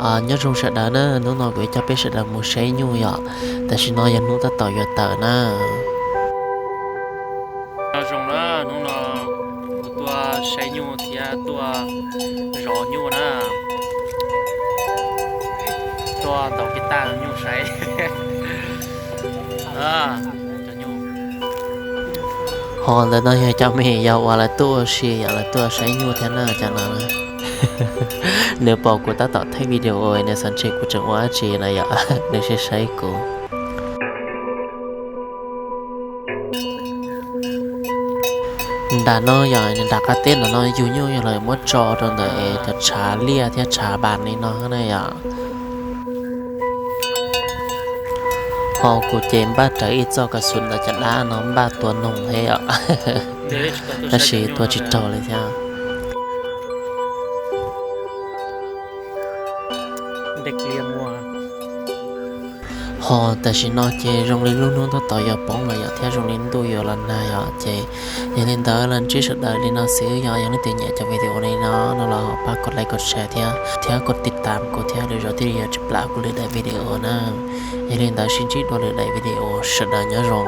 Nyob zoo sawv daws na, hnub no kuv yuav coj peb sawv daws mus saib nyuj yom. Tam sim no yog hnub tab tom yuav tawm na. Nyob zoo na, hnub no kuv tuaj saib nyuj thiab tuaj zov nyuj na. Tuaj ntaus kiv taj nyuj saib. Ho ntawm no yog cov me yog uas lawv tuaj ua si yom, lawv tuaj saib nyuj thiab na cov no. Nws pom kuv tab tom thaij video nws xav ntshe kuv tseem ua dab tsi na yom, nws saib saib kuv. Nram no yog nram qab teb nram no yug nyuj yog lawv muab tso rau ntawm es cov tshav liaj thiab tshav npas li no na yom. Ho kuv ces npaj rawv ib txoj kas xum ntawm cov dab no npaj tua noog thiab yom. Tab sis tua tsis raug li thiab. Ho tam sim no ces zoo li lub hnub tab tom yuav poob lawm yom, thiab zoo li ntuj yuav los nag yom, ces yog li ntawd los ntsib sawv daws li no xwb yom. Yog leej twg nyiam cov video li no no los pab kov like kov share thiab, thiab kov tiv tam kuv thiab lwm zaus thiaj li yuav tsis plam kuv lwm daim video na. Yog li ntawd sib ntsib dua lwm daim video, sawv daws nyob zoo.